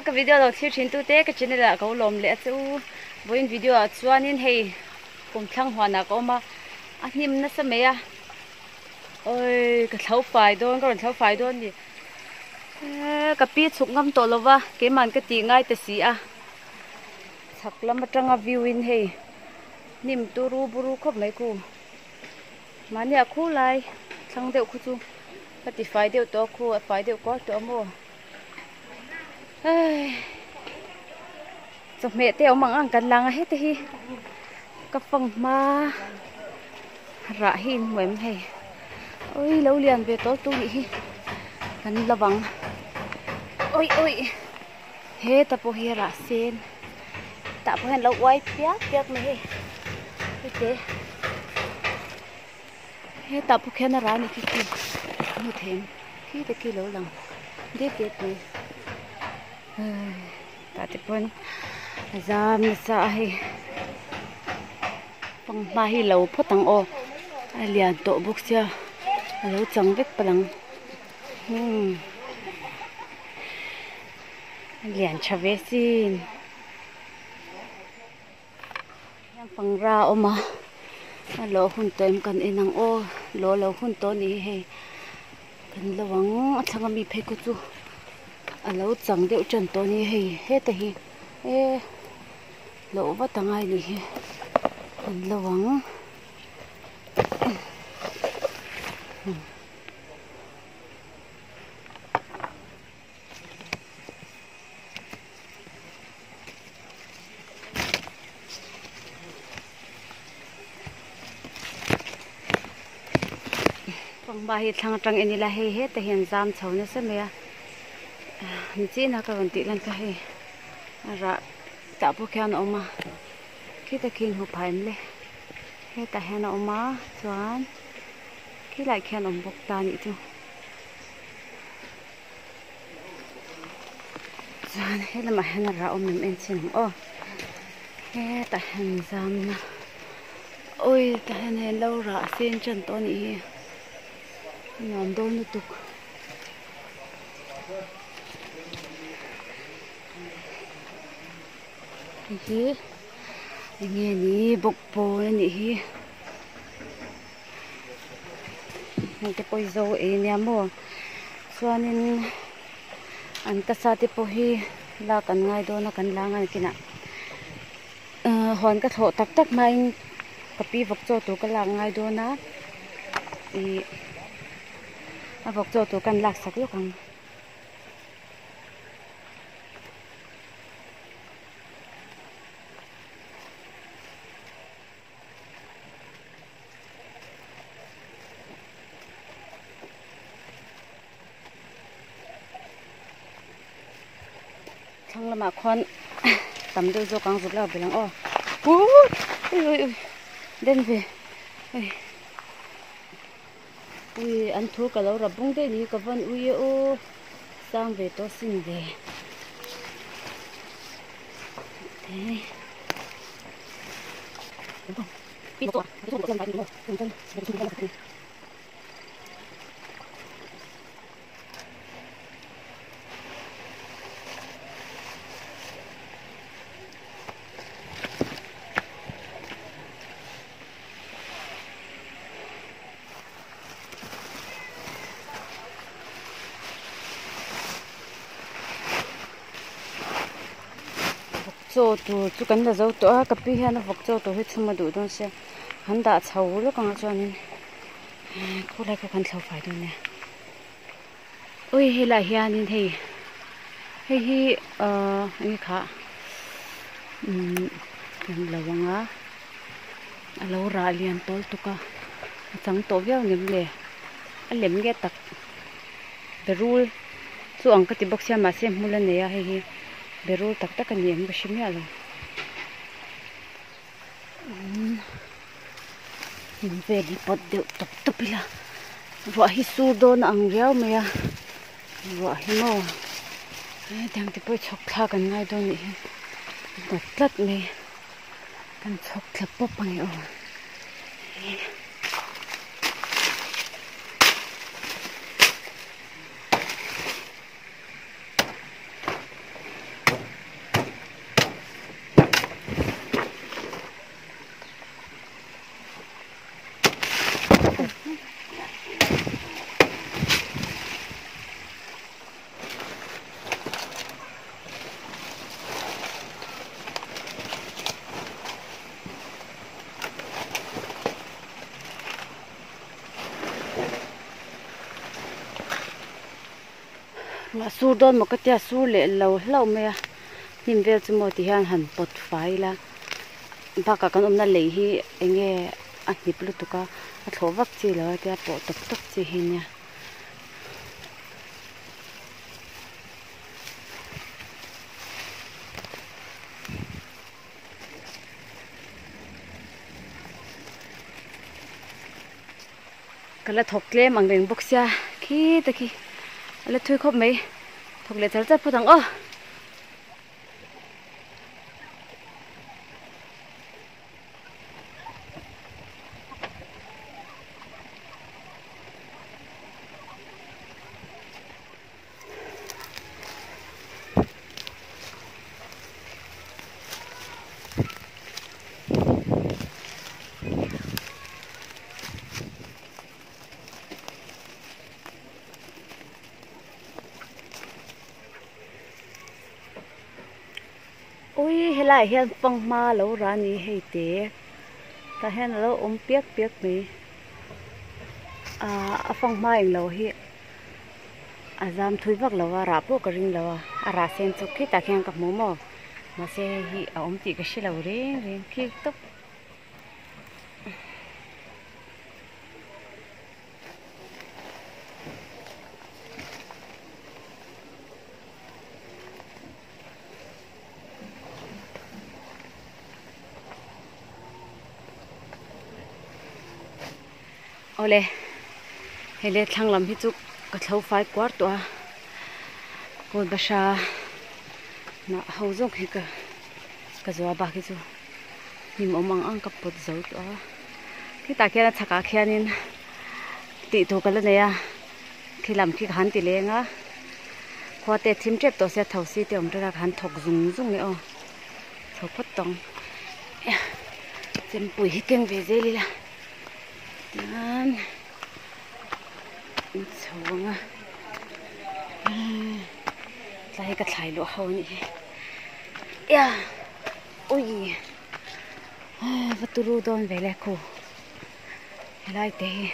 Ka video lo thlir thin tute ka channel ah ka lawm leh a che u. Vawiin video ah chuanin hei kum thlang huanah ka awm a, a hnim nasa mai a. Oi ka thlo fai dawn ka rawn thlo fai dawn ni. Eee ka pi chhuk ngam tawh lova keiman ka tih ngai ta si a. Chhak lam atanga view in hei hnim turu buru khawp mai khu. Mahni a khu lai thlang deuh khu chu ka ti fai deuh tawh a khu a fai deuh kuar tawh a maw hei chawhmeh te a awm ang ang kan lang a heti hi ka fang hma rah hi in hmu em hei ui lo lian ve tawlh tu nih hi kan la bang ui ui heta pawh hi rah sen. Tah pawh hian lo uai piak piak mai hei hete hetah pawh khian a rah a ni khi khi hmu thei em khi te khi lo lang det det mai tah te pawn a zam nasa a hei fanghma hi lo phawt ang aw a lian tawh bawk sia a lo chang vek palh ang umm. A lian tha ve sin hian pangra a awm a a lawh hun tawh em kan en ang aw lawh lo hun tawh a ni hi hei kan lo ang a thlang ami phei khaw chu a lo chang deuh tan tawh a ni hei heta hi e lawh vat a ngai a nih hi kan lo ang. Pangba hi thlang atang en ila hei hetah hian zam chho nasa mai a nichin a ka rawn tih lan kha hei a rah tah pawh khian a awm a khitah khi in hmu phah em le hetah hian a awm a chuan khilaiah khian a awm bawk ta a nih chu. Chuan he lamah hian a rah awm em en chin ang aw hetah hian zamna awi tah hian hei lo rah sen tan tawh a nih hi a nuam dawn lutuk hei hi eng nge ni bawkbawn a nih hi. Heng te pawh hi zo ei ania maw chuanin an kasa te pawh hi lak an ngai dawn a kan la ang a nakinah ahh huan ka thlawh tak tak hmain ka pi vawk chaw tur ka lak ngai dawn a ih a vawk chaw tur kan lak sak lawk ang. Thlang lamah khuan tam deuh zawk ang zuk la belh ang aw ui ui ui den ve ui ui an thu ka lo rap bung daih ni ka vawn ui e aw sang ve tawh sin ve. Chaw tur chu kan la zo tawh a ka pi hian a vawk chaw tur hi chhum a duh dawn sia kan dah chho lawk ang a chuanin khawlai pawh kan thlo fai dawn nia ui helaiah hianin hei hei hi ahh enge kha umm kan lo ang a a lo rah lian tawl tuk a a chang tawh viau ang em le a lem nge tak berul chu ang ka ti bawk sia mahse hmul a nei a hei hi berul tak tak a ni em ka hre miah lo umm hnim vel hi pawt deuh tawp tawp ila ruah hi sur dawn a ang riau mai a ruah hi maw hetiang te pawh hi chhawk thlak an ngai dawn nih hi hnawt tlat mai kan chhawk thla pawp ang e aw. Ruah sur dawn maw ka tia sur leh lo hlauh mai a hnim vel chu maw ti hian han pawt fai ila bakah kan awmna lei hi eng nge a hnip lutuk a a thlawh vak chi lo a tia pawh tawp tawp chi hi nia. Ka la thawk tlem ang reng bawk sia khi te khi a la thui khawp mai thawk leh char char phawt ang aw. Ui helaiah hian fanghma lo rah a ni hei te tah hian a lo awm piak piak mai ahh a fanghma englo hi. A zam thui vak lo a rah pawh ka ring lo a a rah sen chu khitah khian ka hmu maw mahse hei hi a awm tih ka hre lo reng reng khi tawp. Awle hei le thlang lam hi chu ka thlo fai kuar tawh a kawl bahra hnah ho zawk hi ka ka zuah bak hi chu hnim awm ang ang ka pawt zo tawh a khitah khian a chhakah khianin tih tur ka la nei a khi lam khi ka han ti leng a khua te thim tep tawh sia thosi te awm tawh a ka han thawk zung zung leh aw chho phawt tawng chempui hi keng ve zel ila. Tichuan in chho ang a tlai hi ka thlai luah ho a nih hi ia ui va turu dawn ve le khu helai te hi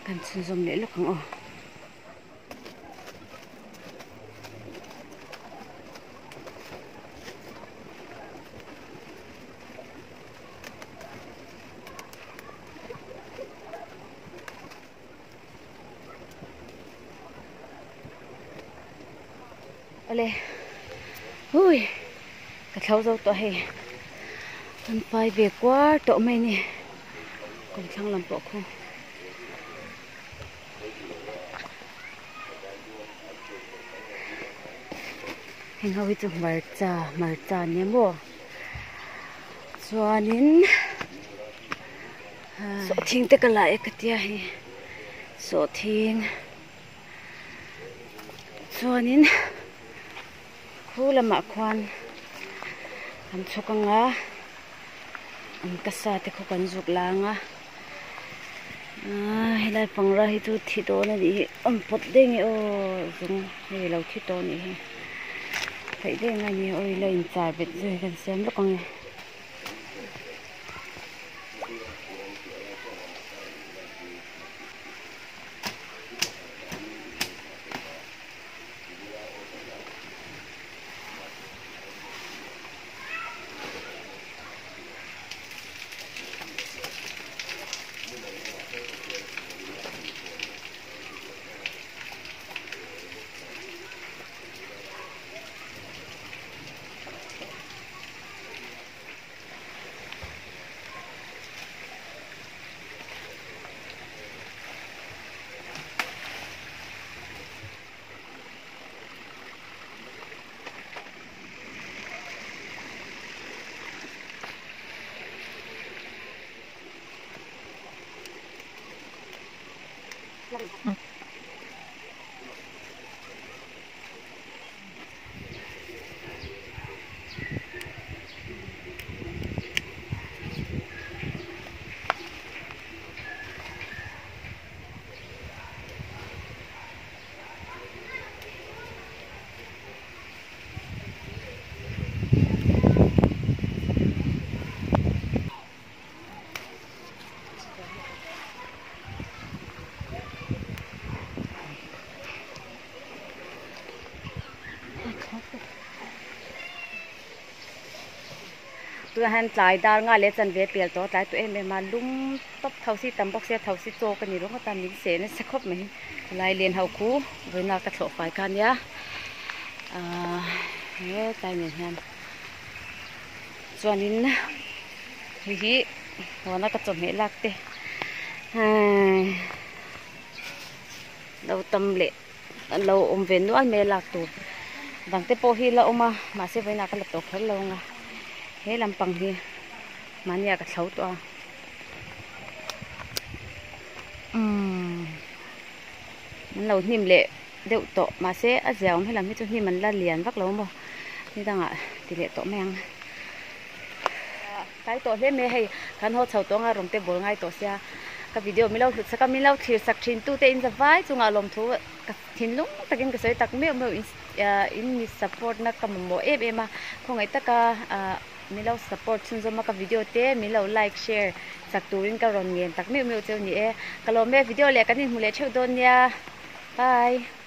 kan chhunzawm leh lawk ang aw. Awle hui ka thlo zo tawh hei an pai ve kuar tawh mai a ni kawmthlang lam pawh khu. Heng ho hi chu hmarcha hmarcha nia maw chuanin sawhthing te ka la e ka tia hei sawhthing chuanin khu lamah khuan an chhuk anga an ka sa te khaw kan zuk lang a aaa helai pangra hi chu thi dawn a nih hi awm pawt daih nge aw zung hei alo thi tawh a nih hi theih daih ang a ni aw ila inchar bet zui kan siam lawk ang e. Tunah hian tlai dar nga leh chanve a pel tawh a tlai tawh em em a lum tawp tho si tam bawk sia tho si chaw ka ni ringawt a min seh nasa khawp mai lai len ho khu vawiina ka thlawh fai kha ania ahh hetlai nen hian chuanin hei hi huana ka chawhmeh lak te hei lo tam leh an lo awm ve nual mai a lak tur dang te pawh hi la awm a mahse vawiinah ka la tawh kher lo ang a he lampang hi mahnia ka thlo tawh a umm an lo hnim leh deuh tawh mahse a zia awm helam hi chu hnim an la lian vak lo maw ni dangah ti leh tawh mai ang tlai tawh hle mai a hei kan haw chho tawh anga rawng te bawl ngai tawh sia ka video min lo hlut sak a min lo thlir sak thin tute in zavai chungah lawmthu ka thinlung takin ka sawi tak meuh meuh in in mi support na ka mamawh em em a khawngaih taka ah min lo support chhunzawm a ka video te min lo like share sak turin ka rawn ngen tak meuh meuh cheu ni e ka lawm e video leh kan inhmu leh theuh dawn nia bye.